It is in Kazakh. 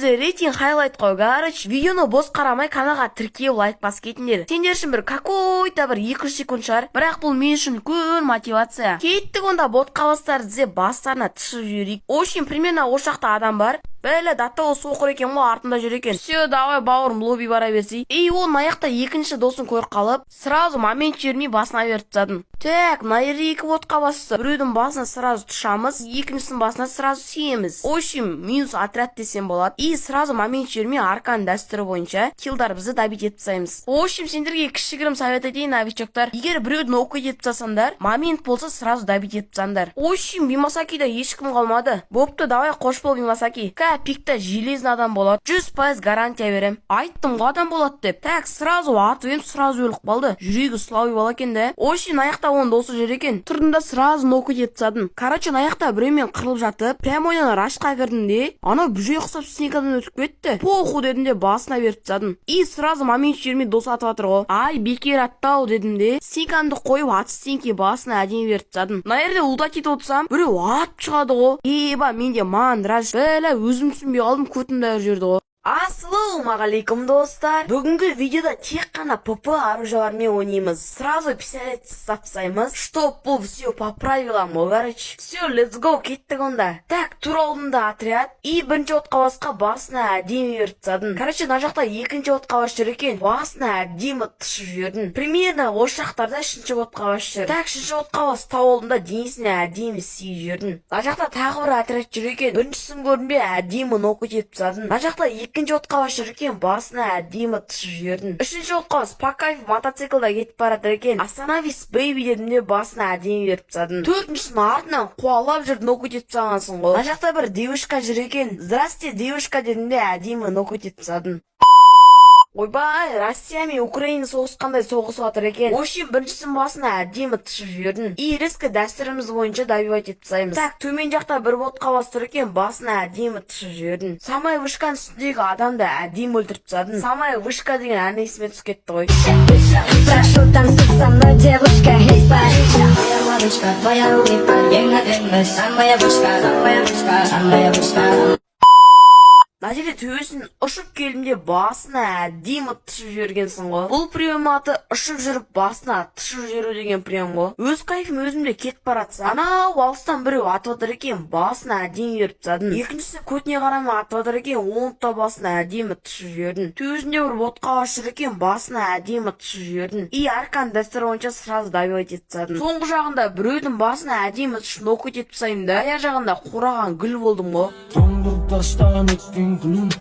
Бізде рейтинг хайлайт қой. Короче, видеоны бос қарамай, каналға тіркеліп, лайк басып кетіңдер. Сендер үшін бір какой-то бір 200 секунд шығар, бірақ бұл мен үшін үлкен мотивация. Кеттік онда, ботқа бастарды іздеп, бастарына тышып жіберейік. В общем, примерно осы жақта адам бар. Бәле, дата соқыр екен ғой, артында жүр екен. Все, давай, бауырым, лобби бара берсей. И ол мына жақта екінші досын көріп қалып, сразу момент жібермей, басына беріп тастадым. Так, мына жерде екі ботқа басты. Біреудің басына сразу тұшамыз, екіншісінің басына сразу сиеміз. В общем, минус отряд десем болады. И сразу момент жібермей, аркан дәстүрі бойынша киллдар бізді добить етіп тастаймыз. В общем, сендерге кішігірім совет айтайын, новичоктар: егер біреуді нокаут етіп тастасаңдар, момент болса, сразу добить етіп тастаңдар. В общем, Бимасакида ешкім қалмады. Бопты, давай, қош бол, Бимасаки. Ка пикта железный адам болады, 100% гарантия берем. Айттым ғой, адам болады деп. Так, сразу атып ем, сразу өліп қалды. Жүрегі слабый бала екен да. В общем, мына жақта оның досы жүр екен. Тұрдым да, сразу нокаут етіп тастадым. Короче, мына жақта біреумен қырылып жатып, прямойдан рашқа кірдім де, анау бүжей ұқсап стенкадан өтіп кетті. Похуй дедім де, басына беріп тастадым. И сразу момент жібермей, дос атып жатыр ғой. Ай, бекер атты ау дедім де, стенкамды қойып, от стенки басына әдемі беріп тастадым. Мына жерде лутать етіп отырсам, біреу атып шығады ғой. Еба, менде мандраж, бәлә, өзім түсінбей қалдым, көтім дайыр жүрді ғой. Ассалаумағалейкум, достар! Бүгінгі видеода тек қана ПП оружиялармен ойнаймыз. Сразу пистолет ұстап тастаймыз, чтоб бұл все по правилам ғой, короче. Все, let's go, кеттік онда. Так, тура алдында отряд. И бірінші отқа басқа басына әдемі беріп тастадым. Короче, мына жақта екінші отқа бас жүр екен. Басына әдемі тышып жібердім. Примерно осы жақтарда үшінші отқа бас жүр. Так, үшінші отқа бас тау алдында, денесіне әдемі сиіп жібердім. Мына жақта тағы бір отряд жүр екен. Біріншісін көрдім бе, әдемі нокаут етіп тастадым. Мына жақта екінші отқа бас жүр екен, басына әдемі тышып жібердім. Үшінші отқа бас по кайфу мотоциклда кетіп бара жатыр екен. «Остановись, бейби», — дедім де, басына әдемі беріп тастадым. Төртіншісінің артынан қуалап жүріп, нокаут етіп тастағансың ғой. Мына жақта бір девушка жүр екен. «Здрасте, девушка», — дедім де, әдемі нокаут етіп тастадым. Ойбай, Россия мен Украина соғысқандай соғысып жатыр екен. В общем, біріншісінің басына әдемі тышып жібердім. И резко дәстүріміз бойынша добивать етіп тастаймыз. Так, төмен жақта бір ботқа бас тұр екен, басына әдемі тышып жібердім. Самая вышканың үстіндегі адамды әдемі өлтіріп тастадым. «Самая вышка» деген ән есіме түсіп кетті ғой. Прошу, танцуй со мной, девушка из Парижа. Моя малышка, твоя улыбка, мгновенно. Самая вышка, самая вышка, самая вышка. Мына жерде төбесін ұшып келдім де, басына әдемі тышып жібергенсің ғой. Бұл прием аты ұшып жүріп басына тышып жіберу деген прием ғой. Өз кайфым өзімде кетіп бара жатса, анау алыстан біреу атып жатыр екен, басына әдемі беріп тастадым. Екіншісі көтіне қарамай атып жатыр екен, оның да басына әдемі тышып жібердім. Төбесінде бір ботқа бас жүр екен, басына әдемі тышып жібердім. И аркан дәстүр бойынша сразу добивать етіп тастадым. Соңғы жағында біреудің басына әдемі тышып, нокаут етіп тастаймын да, аяқ жағында қураған гүл болдым ғой. Тоңдырып тастаған өткен күнім.